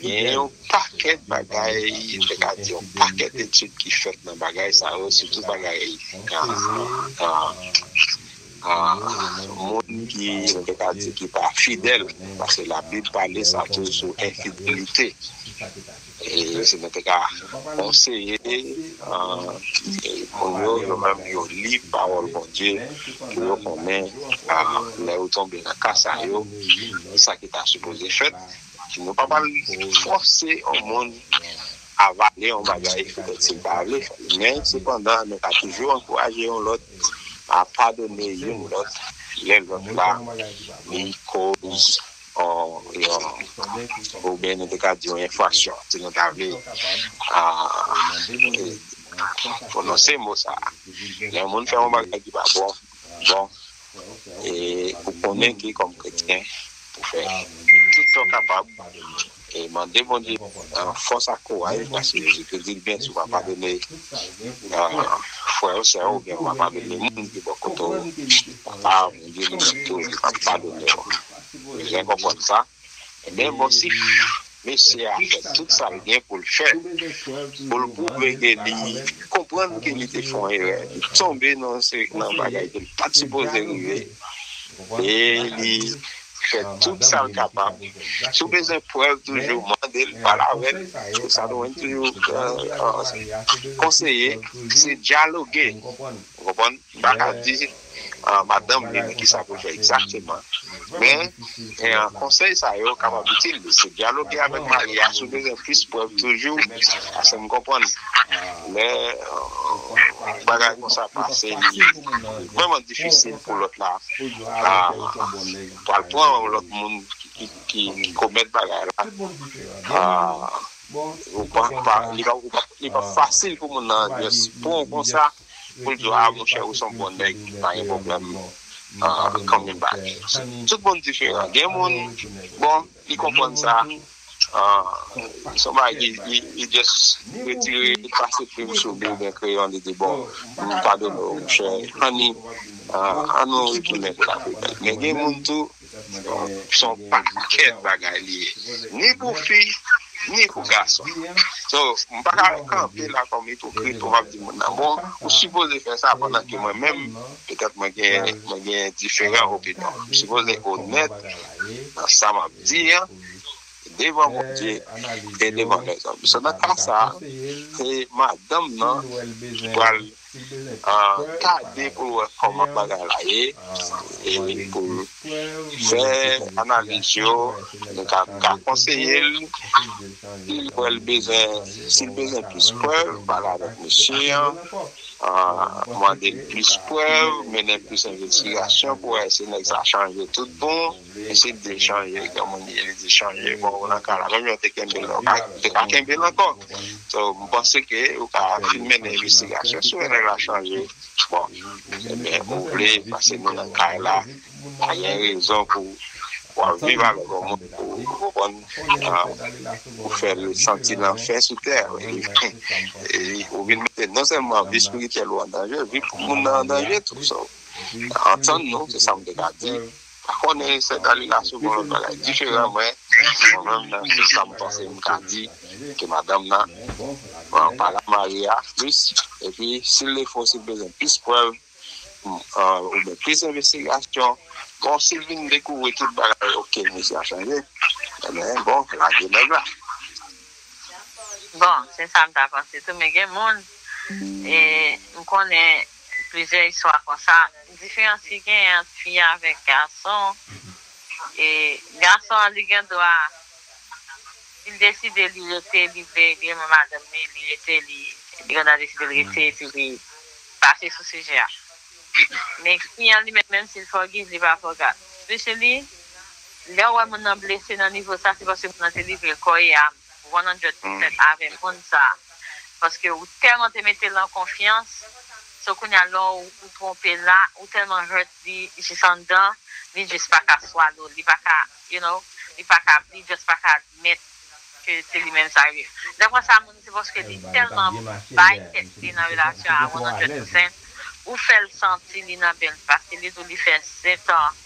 gen yon pakèt bagay, te ka di yon pakèt etid ki fèt nan bagay sa yo, sitou bagay, ah, ah, ah, moun ki, nou te ka di, ki pa fidèl, paske Labib pale sa tou sou enfidelite. E si nou te ka konseye, ah, moun yo, yo menm yo li pawòl Bondye, pou yo konnen, ah, lè yo tonbe nan ka sa yo, sa ki ta sipoze fèt. Nou pa pral fòse yon moun avale yon bagay poutèt si l pa vle fè l. Men, sepandan, nou ka toujou ankouraje yon lòt a padone youn lòt, lè lòt la li koz yon, yon, oubyen nou te ka di yon enfraksyon, si nou ta vle, ah, eh, pwononse mo sa a. Lè yon moun fè yon bagay ki pa bon, bon, e ou konnen ki kòm kretyen pou fè tout sa w kapab e mande Bondye, ah, fòs ak kouraj, paske Jezikri di l byen, si w pa padone, ah, frè w, sè w, oubyen w pa padone moun ki bò kote w, Papa Bondye li menm tou, li p ap padone w. Ou bezwen konprann sa. Men bon, si mesye a fè tout sa l gen pou l fè, pou l pwouve ke li konprann ke li te fè yon erè, li tonbe nan se-, nan bagay ke l pa t sipoze rive, e li fè tout sa l kapab. Si w bezwen prèv toujou, mande l, pale avè l. Se sa nou menm toujou, euh, euh, konseye, se dyaloge. Ou konprann? M pa ka di, ah, madanm li, men kisa pou l fè egzakteman. Men, eh, konsèy sa yo kapab itil li. Se dyaloge avèk mari a, si w bezwen plis prèv toujou, paske m konprann lè, eh, bagay konsa pase, li vrèman difisil pou lòt la, ah, pral pran yon lòt moun ki, ki, ki komèt bagay la. Ah, ou pa, pa, li pa, li pa, li pa fasil pou moun nan just pran w konsa, pou l di w, ah, monchè, ou se yon bon nèg, pa gen pwoblèm, ah, coming back. Tout moun diferan. Gen moun, bon, li konprann sa, Ah, se yon bagay ki, ki, ki just retire, pase plim sou li oubyen kreyon, li di, "Bon, m padone w, monchè. Anni, ah, ann nou retounen pou la pèmèt." Men gen moun tou, se yon pakèt bagay li ye. Ni pou fi, ni pou gason. So, m pa ka kanpe la kòm ipokrit pou m ap di moun nan, "Bon, ou sipoze fè sa," pandan ke mwen menm, petèt mwen gen, mwen gen diferan opinyon. M sipoze onèt nan sa m ap di an, devan Bondye e devan lèzòm. So, nan ka sa a, se madanm nan ki pral, ah, gade pou l wè kòman bagay la ye, e pou l fè analiz yo, nou ka, ka konseye l, si l wè l bezwen, si l bezwen plis prèv, pale avèk mesye an, ah, mande l plis prèv, mennen plis envestigasyon pou wè si nèg sa chanje tout bon. Mesye di l chanje, granmoun li, li di chanje. Bon, ou nan kay la, menm jan w te kenbe l la, ou ka, ou te ka kenbe l ankò. So, m panse ke ou ka fin mennen envestigasyon. Si w wè nèg la chanje, bon, ebyen, ou vle pase nou nan kay la, pa gen rezon pou w ap viv avèk yon moun pou ou konprann, ah, ou fè l santi lanfè sou tè. E, ou vin mete non sèlman vi espirityèl ou an danje, vi moun nan an danje tou. So, antann nou, se sa m te ka di. Pa konnen sè Dalila sou yon lòt bagay diferan, mwen, mwen menm nan, se sa m panse m ka di, ke madanm nan, bon, pale a mari a plis, epi si l le fo, si l bezwen plis prèv, m, ah, oubyen plis envestigasyon, bon, si l vin dekouvri tout bagay, oke, mesye a chanje, ebyen, bon, lage nèg la. Bon, se sa m ta panse tou, men gen moun, e m konnen plizyè istwa konsa. Diferans ki genyen ant fi avèk gason, e gason an, li gen dwa, si l deside li rete, li vle, li renmen madanm li, li rete, li, li gen dwa deside l rete, epi li pase sou sijè a. Men fi an li menm, menm si l forgive, li pa forgot. Especially, lè w wè moun nan blese nan nivo sa, se paske moun nan te livre l kò e am one hundred percent avè moun sa. Paske ou tèlman te mete l an konfyans, so kounye a lè w, ou twonpe l la, ou tèlman hurt li jis anndan, li jis pa ka swallow, li pa ka, you know, li pa ka, li just pa ka admèt ke se li menm sa ye. Lè konsa moun se paske li tèlman bay tèt li nan relasyon a one hundred percent, ou fè l santi li nan pèn paske li di w li fè sèt an.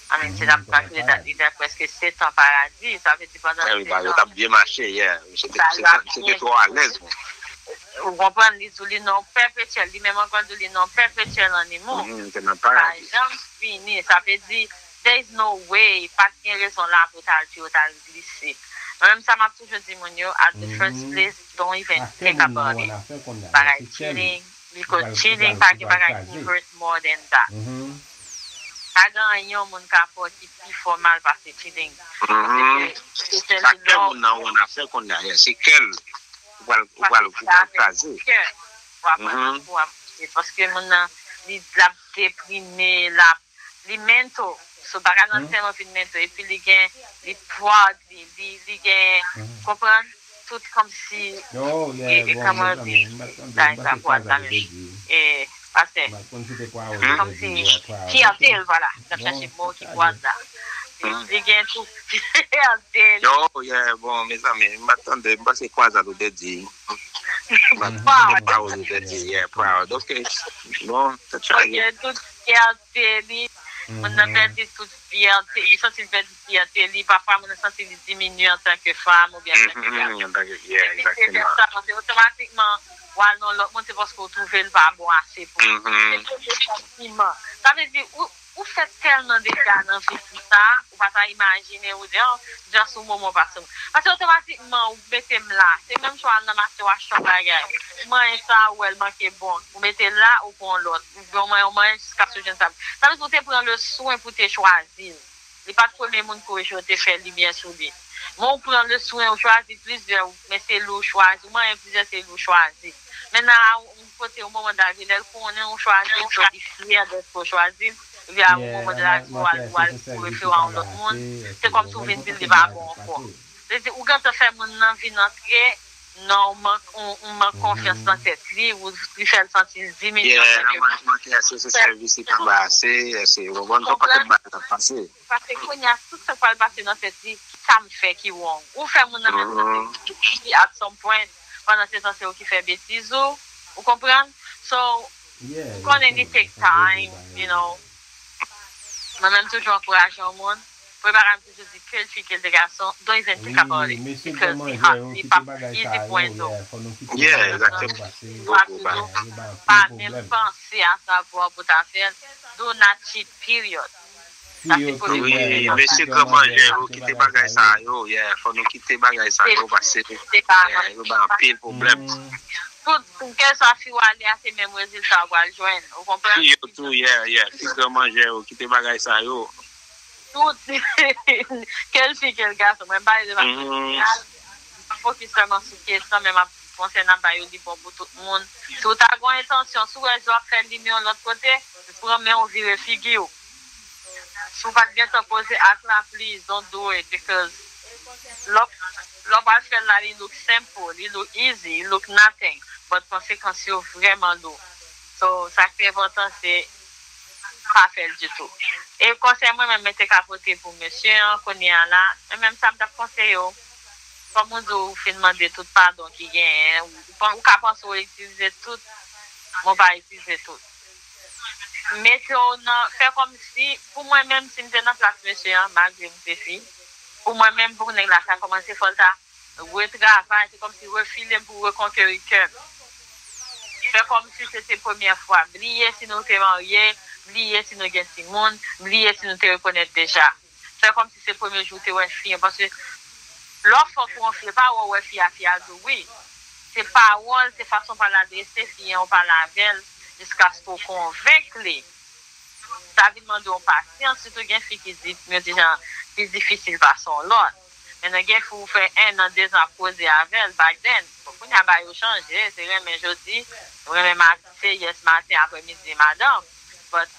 I mean, se t ap kalkile dat li te prèske sèt an paradi, sa vle di pandan sèt an. Yo t ap byen mache, yeah. Se te, se te, se te twò alèz. Ou konprann, li di w li nan pèpetyèl, li menm ankò di w li nan pèpetyèl an imo. Li te nan paradi. Pa janm fini, sa vle di, there is no way, pa t gen rezon la pou w t al, pou w t al glise. Mwen menm sa m ap toujou di moun yo, at the first place, don't even think about it. Bagay cheating, because cheating pa gen bagay ki hurt more than that. Pa gen anyen yon moun ka fè w ki pi fò mal pase cheating. Paske se sèl moun nan ou nan fè konn a, se kè l ou pral, ou pral, ou pral kraze. Ou ap, ou ap, paske moun nan, li, l ap deprime, l ap li mental. So bagay nan tèlman vin mental. Epi li gen, li proud, li, li, li gen, konprann? Tout kòmsi, e, e kòman di, sa, sa proud la menm. E, pastè. Kòmsi fyète l, vwala. N ap chache mo ki proud la. Li, li gen tout fyète li. Yo, yeah, bon, mezanmi, m pa t tande, m panse kwazad ou te di. M pa t tande pawòl ou te di, yeah, proud. Ok, bon, tèt chaje. Ok, tout fyète li. Moun nan pèdi tout fyète, li santi l pèdi fyète li. Pafwa, moun nan santi li diminye antanke fanm oubyen antanke gason. Epi se fè sa, paske otomatikman, w al nan lòt moun, se paske w twouve l pa bon ase pou ou. Se tout de santiman. Sa vle di, ou, ou fè tèlman dega nan vi fi sa, ou pa ta imajine, ou di, oh, just yon moman pase. Paske otomatikman, ou mete m la. Se menm jan w al nan mache, w achte yon bagay. Ou manyen sa, ou wè l manke bon. Ou mete l la, ou pran yon lòt. Ou manyen, ou manyen jiskaske w jwenn sa. Sa vle di ou te pran le swen pou te chwazi l. Li pa t premye moun ki korije w, te fè limyè sou li. Men ou pran le swen, ou chwazi plizyè, men se li w chwazi. Ou manyen plizyè, se li w chwazi. Men nan yon kote, yon moman de lavi, lè l konnen ou chwazi l, so li fyè dèske w chwazi l. Epi a yon moman de lavi, w al, w al, ou refere a yon lòt moun. Se kòmsi w vin di l li pa bon ankò. Se di, ou gentan fè moun nan vin antre non, ou mank, ou, ou mank konfyans nan tèt li, ou li fè l santi l diminye Yeah, antanke nan mank manke ase se sèvis li pa bay ase, ase, ou konprann, yon pakèt bagay k ap pase. Paske kounye a, tout sa k pral pase nan tèt li, ki sa m fè ki wrong. Ou fè moun nan menm santi li at some point, pandan se tan se ou ki fè betiz ou, ou konprann? So, m konnen li take time, you know. Mwen menm toujou ankouraje yon moun, prepare m toujou di ke l fi ke l te gason, don't even think about it. Because li hot, li pa easy pou en do. Yeah, exactement. Pa toujou, pa menm panse a sa pou pou ta fè l. Do not cheat, period. Wi, mesye gran manjè yo kite bagay sa yo, yeah, fò nou kite bagay sa yo, paske Se pa yeah, yo bay anpil pwoblèm. Tout, kèlswa fi w ale a, se menm rezilta w pral jwenn. Ou konprann? Fi yo tou, yeah, yeah, fi gran manjè yo kite bagay sa yo. Tout, kèl fi, kèl gason. Mwen m pale de fason Mhm. jeneral. M ap fokis sèlman sou kesyon, men m ap konsèy n ap bay yo li bon pou tout moun. Si w ta gen yon entansyon, si w wè jan w ap fè lim yon lòt kote, pran men w vire figi w. Si w pa t gentan poze ak la, please don't do it because lè w lè w pral fè l la, li look simple, li look easy, li look nothing, but konsekans yo vrèman lou. So, sa k pi enpòtan, se pa fè l ditou. E konsèy mwen menm, mwen te ka pote pou mesye an, kounye a la, mwen menm sa m t ap konseye w, kòm ou di w fin mande tout padon ki genyen, ou, ou pa- ou ka panse w itilize tout, men w pa itilize tout. Mete w nan, fè kòmsi, pou mwen menm, si m te nan plas mesye an, malgre m se fi, pou mwen menm, pou nèg la sa kòmanse, fò l ta retravay, se kòmsi refile m pou rekonkeri kè m. Fè kòmsi se te premyè fwa. Bliye si nou te marye, bliye si nou gen timoun, bliye si nou te rekonèt deja. Fè kòmsi se premye jou w te wè fi an, paske lè w fò pou yon fi, e pa wè w wè fi a, fi a di w wi. Se pawòl, se fason w pral adrese fi an, w pale avè l, jiskaske w konvenk li. Sa vin mande yon pasyans, sitou gen fi ki di, yo di jan, pi difisil pase yon lòt. Men nan gen fi ou fè en an, de zan ap koze avè l, back then. Bon, kounye a bagay yo chanje, se renmen jodi, renmen maten, se yes maten, aprè midi, madanm. But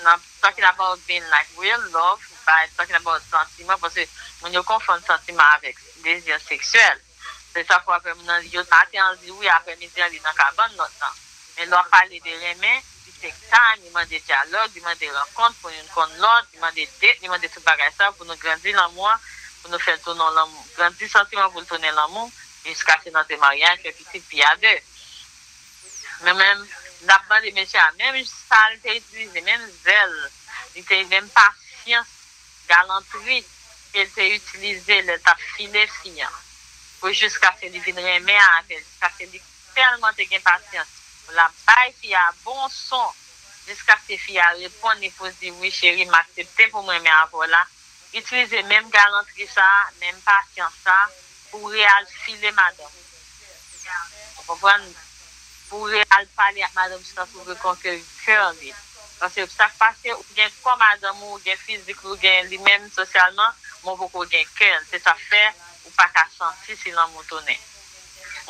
nan talking about being like real love, by talking about santiman, paske moun yo konfonn santiman avèk dezi seksyèl. Se sa fè apre moun nan li yo maten an li wi, aprè midi an li nan kabann lòt nan. Men lè w ap pale de renmen, li take time, li mande dyalòg, li mande rankont pou youn konn lòt, li mande date, li mande tout bagay sa pou nou grandi lanmou an, pou nou fè l tounen yon lanmou, grandi santiman pou l tounen lanmou, jiskaske n antre maryaj, fè pitit, pi a de. Men menm, n ap mande mesye a, menm sa l te itilize, menm zèl, li te menm pasyans, galantri ke l te itilize lè l t ap file fi an. Pou jiskaske li vin renmen avè l, jiskaske li tèlman te gen pasyans. Pou l ap bay fi a bon son, jiskaske fi a reponn li pou di, wi cheri, m aksepte pou m renmen avè w la. Itilize menm galantri sa a, menm pasyans sa a, pou w re al file madanm ou. Ou konprann? Pou w re al pale ak madanm jiskaske w rekonkeri kè li. Paske sa k pase, ou gen kò madanm ou, ou gen fizik li, ou gen li menm sosyalman, men w poko gen kè l. Se sa k fè ou pa ka santi si lanmou tounen.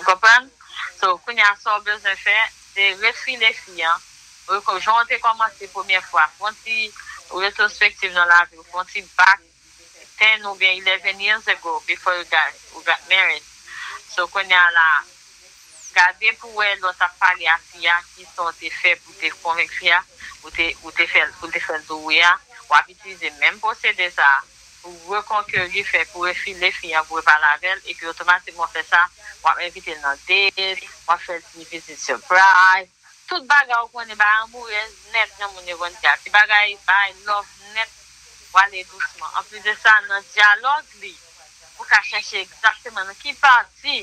Ou konprann? So, kounye a, sa w bezwen fè, se refile fi an. Reko- Jan w te kòmanse premyè fwa, fè yon ti retwospektiv nan lavi w, fè yon ti back ten oubyen eleven years ago before you got, you got married. So, kounye a la, gade pou wè lè w t ap pale a fi a, ki sa w te fè pou te konvenk fi a, ou te, ou te fè, pou te fè l di w wi a, w ap itilize menm pwosede sa a pou rekonkeri, fè, pou refile fi a, pou repale avè l, epi otomatikman w fè sa, w ap envite l nan date, w ap fè l ti vizit surprise, tout bagay ou konnen, bagay amourèz nèt jan moun yo konn di a. Ti bagay, bagay love nèt, w ale dousman. Anplis de sa, nan dyalòg li, ou ka chèche egzakteman nan ki pati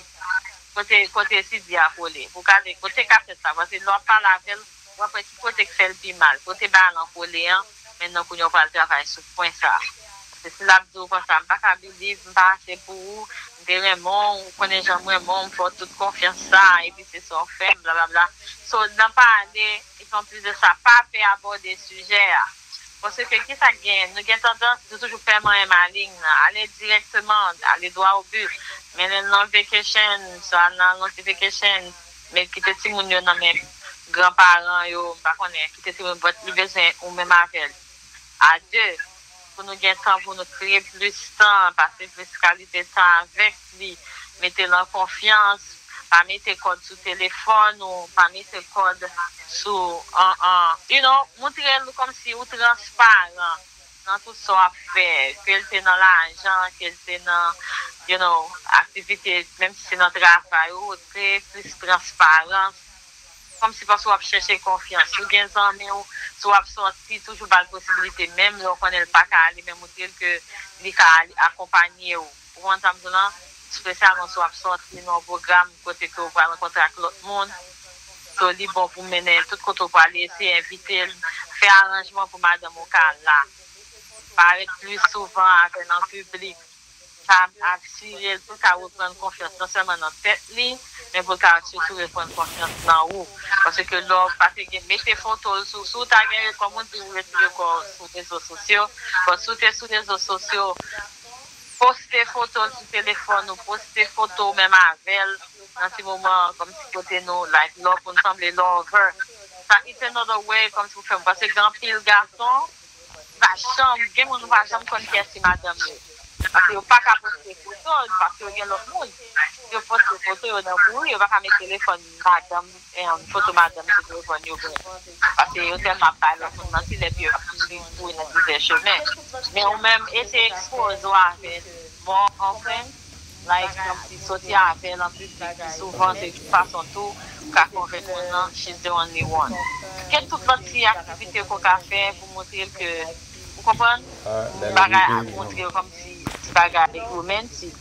kote, kote sidi a kole. Pou gade kote kasèt la, paske lè w ap pale avè l, w ap wè ki kote k fè l pi mal, kote bagay lan kole an, men nan kounye a w pral travay sou pwen sa a. Paske si l ap di w konsa, m pa ka believe, m pa ase pou ou, m te renmen w, ou konnen jan m renmen w, m fè w tout konfyans sa, epi se sa w fè m, blablabla. So, nan pale, epi anplis de sa, pa pè abòde sijè a. Paske ki sa k genyen? Nou gen tandans, nou toujou pè manyen maling nan. Ale dirèkteman, ale dwa o bi. Men lè n nan vacation, swa nan lonti vacation, men kite timoun yo nan men granparan yo, m pa konnen, kite timoun, but li bezwen ou menm avè l. A de, pou nou gen tan, pou nou kreye plis tan, pase plis kalite tan avèk li. mete l an konfyans, pa mete kòd sou telefòn ou pa mete kòd sou, an, an, you know, moutre l kòmsi ou transparan nan tout sa w ap fè, ke l te nan lajan, ke l te nan, you know, aktivite, menm si se nan travay ou, tre plis transparans. Kòmsi paske w ap chèche konfyans. Si w gen zanmi w, si w ap sòti, toujou ba l posibilite, menm lè w konnen l pa ka ale, men moutre l ke li ka ale akonpanye w. Ou konprann sa m di w lan? Espesyalman si w ap sòti nan yon pwogram kote ke w pral rankontre ak lòt moun. So, li bon pou mennen l tout kote w prale, eseye envite l, fè aranjman pou madanm ou ka la. Parèt plis souvan avè l an piblik. Ka asire l pou l ka reprann konfyans non sèlman nan tèt li, men pou l ka sitou reprann konfyans nan ou. Paske lè w pa te gen mete foto l sou, si w ta gen, kòm ou di, ou retire kò w sou rezo sosyo, bon, si w te sou rezo sosyo, poste foto l sou telefòn ou, poste foto w menm avè l nan ti moman kòmsi kote nou, like, love, pou n sanble lover. Sa, it's another way kòmsi pou fè m. Paske gen anpil gason, pa janm, gen moun ou pa janm konn kiyès ki madanm yo. Paske yo pa ka poste foto, paske yo gen lòt moun. Yo poste foto yo nan kouri, yo pa ka met telefòn madanm, em, foto madanm sou telefòn yo gen. Paske yo tèlman ap bay lòt moun manti, lè pye yo ap kouri, kouri nan dizè chemen. Men ou menm, eseye ekspoze w avè l more often. Like, kòmsi soti avè l an piblik pi souvan, se yon fason tou ou ka konvenk moun nan, she's the only one. Gen tout lòt ti aktivite ke w ka fè pou montre l ke, ou konprann? Bagay ap montre yo kòmsi ti bagay romantic.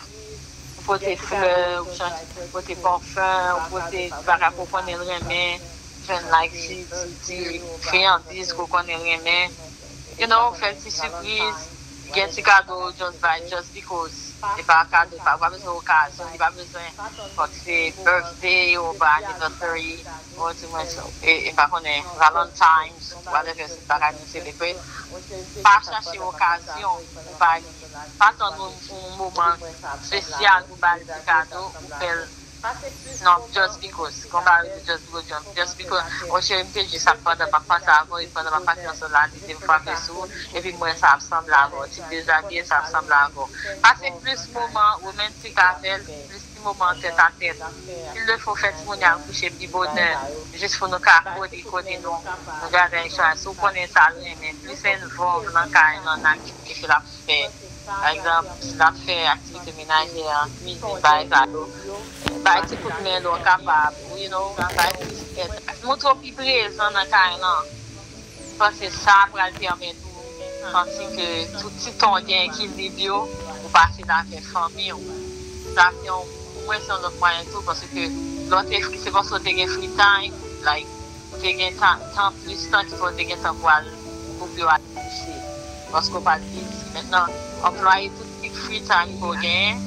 Ou pote flè, ou chanje, ou pote pafen, ou pote ti bagay ke w konnen l renmen, jwenn, like, ti, ti, ti friandiz ke w konnen l renmen. You know, fè l ti sipriz, gen ti kado just buy just because. E pa kado, pa, pa bezwen okazyon, li pa bezwen, fòk se birthday ou pa anniversary, ou di mwen, e, e pa konnen, Valentine's, whatever, se bagay nou selebre. Pa chache okazyon pou bay li. Pa tann yon, yon moman espesyal pou bay li ti kado, ou fè l non, just because. Konpare to just because, just, just because. Mwen cheri, m te jis ap pandan m ap panse avè w, e pandan m ap pase yon sèl la, li te frape sou ou, epi m wè sa ap sanble avè w. Ti dezabiye, sa ap sanble avè w. Pase plis moman romantik avè l, plis ti moman tèt a tèt. S'il le faut, fè timoun yo al kouche pi bonè, jis pou nou ka kole, kole nou, nou gade yon chwa. Si w konnen sa l renmen, plis envolve nan kay lan, nan aktivite ke l ap fè. Pa egzanp, si l ap fè aktivite menajè an, kwizin, bay kado, bay ti kout men lè w kapab, you know, bay plis èd. Montre w pi prezan nan kay lan. M panse sa pral pèmèt ou santi ke tout ti tan w gen ekilib yo, ou pase l avèk fanmi w. Sa se yon, pou mwen, se yon lòt mwayen tou, paske lè w te, se paske w te gen free time, like, ou te gen tan, tan, plis tan ki fè w te gen tan pou al, pou w al kouche. Paske w pa t bizi. Mentnan, anplwaye tout ti free time ke w genyen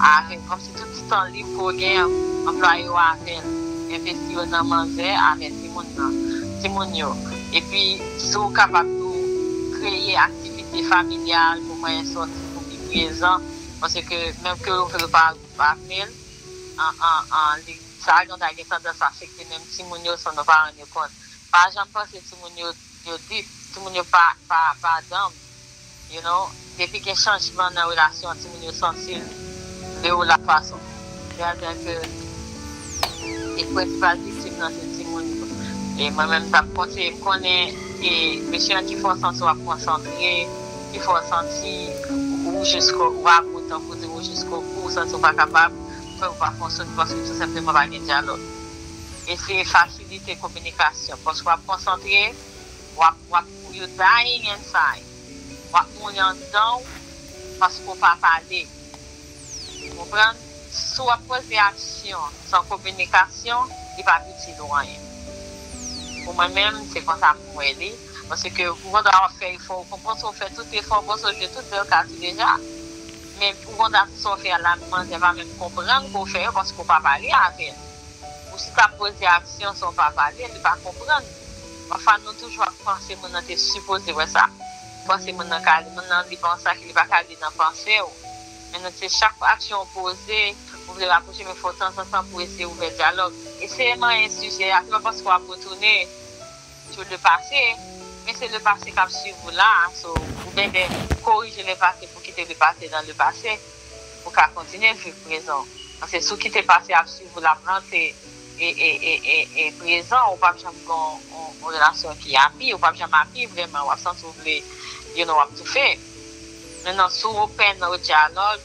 avè l. Kòmsi tout ti tan lib ke w genyen, anplwaye yo avè l. Envesti yo nan manzè avè timoun nan, timoun yo. Epi, si w kapab tou kreye aktivite familyal pou mwen sòti pou pi prezan, paske menm ke yo vle pa, pa vle l, an, an, an, li, sa gen, ta gen tandans afekte menm timoun yo san nou pa rann yo kont. Pa janm panse timoun yo, yo deep, timoun yo pa, pa, pa dumb, you know. Depi gen chanjman nan relasyon an, timoun yo santi l de ou la fason. Gade ke e prensipal viktim nan se timoun yo. E mwen menm, m t ap konseye, m konnen e mesye an ki fè w santi w ap konsantre, ki fè w santi ou jis ko, w abou, tankou di ou jis ko, ou santi w pa kapab, fè w pa fonksyone paske tou senpleman pa gen dyalòg. Eseye fasilite kominikasyon. Paske w ap konsantre, w ap, w ap, you dying inside. W ap mouri anndan w paske w pa pale. Konprann? Si w ap poze aksyon san kominikasyon, li p ap itil ou anyen. Pou mwen menm, se konsa m wè li. Paske ou konn wè w ap fè efò, ou konprann, w fè tout efò, w panse w jwe tout bèl kat ou deja. Men ou konn sa w fè a la, manzè pa menm konprann ke w fè yo paske w pa pale avè l. Ou si t ap poze aksyon san w pa pale, li pa konprann. Pafwa nou toujou ap panse moun nan te sipoze wè sa. Panse moun nan ka li, moun nan li pa yon sa ki li pa ka li nan panse w. Men nan se chak aksyon w poze, ou vle rapwoche, men fò tanzantan pou eseye ouvè dyalòg. Eseye manyen sijè a, se pa paske w ap retounen sou le pase, men se le pase k ap swiv ou la, so, ou byen byen korije le pase pou kite le pase nan le pase, pou ka kontinye viv prezan. Paske si w kite pase ap swiv ou, l ap rantre e, e, e, e, e prezan, ou p ap janm gen yon, yon, yon relasyon ki api, ou p ap janm api vrèman, w ap santi w vle, you know, w ap toufe. Mentnan, si w open o dyalòg,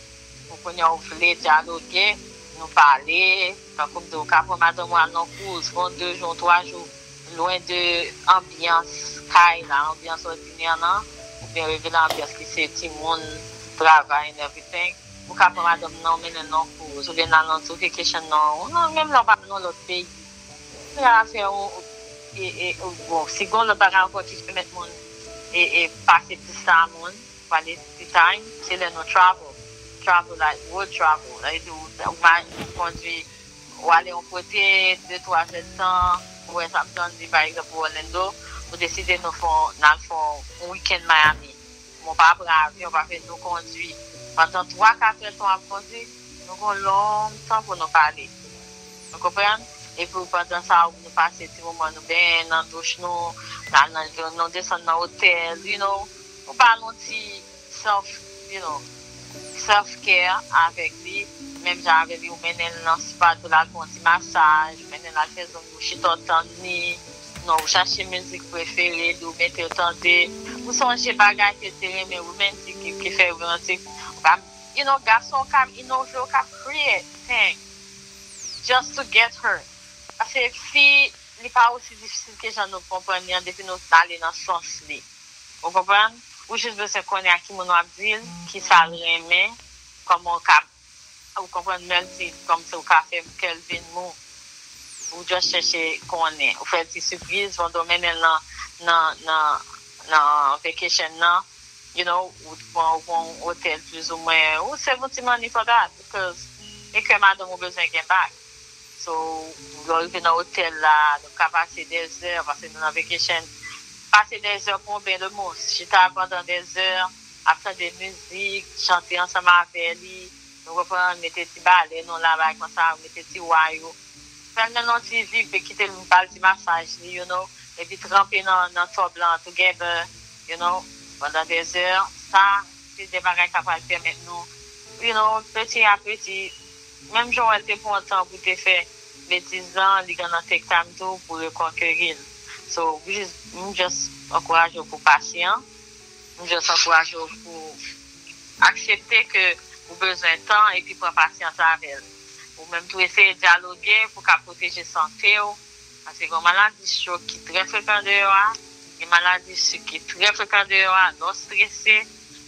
ou konnen w vle dyaloge, nou pale, tankou m di w, ou ka pran madanm ou al nan kouz, fè yon de jou, twa jou, lwen de anbyans kay la, anbyans òdinè nan, oubyen revele anbyans ki se timoun, travay and everything. Ou ka pran madanm nan, ou mennen l nan kouz, oubyen n al nan ti vacation nan, ou nan menm lè w pa nan lòt peyi. Ou ka fè yon, e, e, bon, si gen lòt bagay ankò ki pèmèt moun e, e pase plis tan a moun, quality time, se lè nou travel. Travel, like, road travel. Sa vle di ou, ou ma-, ou kondwi, ou ale yon kote, de, twa zè tan, ou wè sa ap tann li, pa egzanp, ou Orlando, ou deside nou fè yon, n al fè yon weekend Miami. Men w pa pran avyon, pa fè nou kondwi. Pandan twa, kat è tan w ap kondwi, nou gen yon long tan pou nou pale. Ou konprann? Epi pandan sa, nou pase ti moman, nou benyen nan douch nou, n al nan, nou desann nan otèl, you know. Nou ba nou ti self, you know, self care avèk li, menm jan avèk li, ou mennen l nan spa tou, l al fè yon ti masaj, ou mennen l al fè zong, ou chita w tann li, non, ou chache mizik prefere li, ou mete l tande, ou sonje bagay ke l te renmen, ou menm ki, ki, ki fè romantik, ou ka, you know, gason ka inove, ou ka create thing just to get her. Paske fi, li pa osi difisil ke jan nou konprann li an, depi nou ale nan sans li. Ou konprann? Ou jis bezwen konnen a ki moun w ap di l, ki sa l renmen, kòman w ka, ou konprann, multi, kòmsi ou ka fè kè l vin mou. Ou just chèche konnen. Ou fè ti sipriz, pandan w mennen l nan, nan, nan, nan vacation nan, you know, ou pran, ou pran yon otèl plizoumwen, ou save yon ti money for that, because e kè madanm ou bezwen gen back. So, lè w rive nan otèl la, nou ka pase dèzè, paske nou nan vacation. Pase dèzè pou yon ben de mous. Chita pandan dèzè, ap tande mizik, chante ansanm avè li. Nou konprann, mete ti balèn nou la, bagay konsa, mete ti way ou. Fè l nan yon ti vip, kite l ba l ti masaj li, you know. Epi tranpe nan, nan tòb lan together, you know, pandan dèzè. Sa, se de bagay k ap pral pèmèt nou, you know, peti a peti, menm jan w wè l te pran tan pou te fè betiz lan, li gen nan take time tou pou rekonkeri l. So, we just, m just ankouraje w pou pasyan. M just ankouraje w pou aksepte ke ou bezwen tan epi pran pasyans avè l. Ou menm tou eseye dyaloge pou ka pwoteje sante w. Paske gen maladi chok ki trè frekan deyò a, gen maladi sik ki trè frekan deyò a, lè w strese,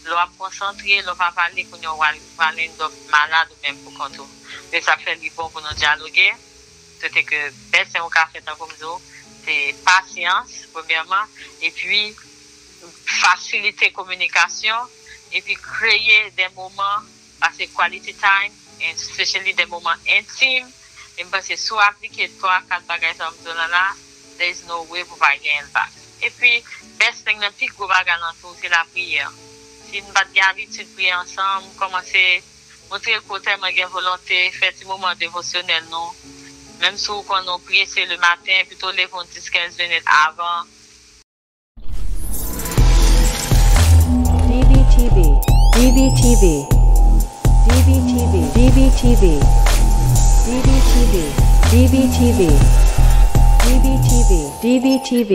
lè w ap konsantre, lè w pa pale, kounye a w al, w al end up malad ou menm pou kont ou. Se sa k fè li bon pou nou dyaloge. Swete ke bèst thing ou ka fè, tankou m di w, se pasyans, premyèman, epi fasilite kominikasyon, epi kreye de moman, pase quality time, and especially de moman entim. E m panse si w aplike twa, kat bagay sa yo m di w la la, there is no way pou pa gen l back. Epi, best thing nan, pi gwo bagay lan tou, se lapriyè. Si n pa t gen abitid priye ansanm, kòmanse montre l ke w tèlman gen volonte, fè ti moman devosyonèl nou. Menm si w konnen w prese le maten, pito leve yon dis kenz minit avan. D B T V, D B T V, D B T V, D B T V, D B T V, D B T V, D B T V, D B T V,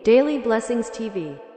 Daily Blessings T V.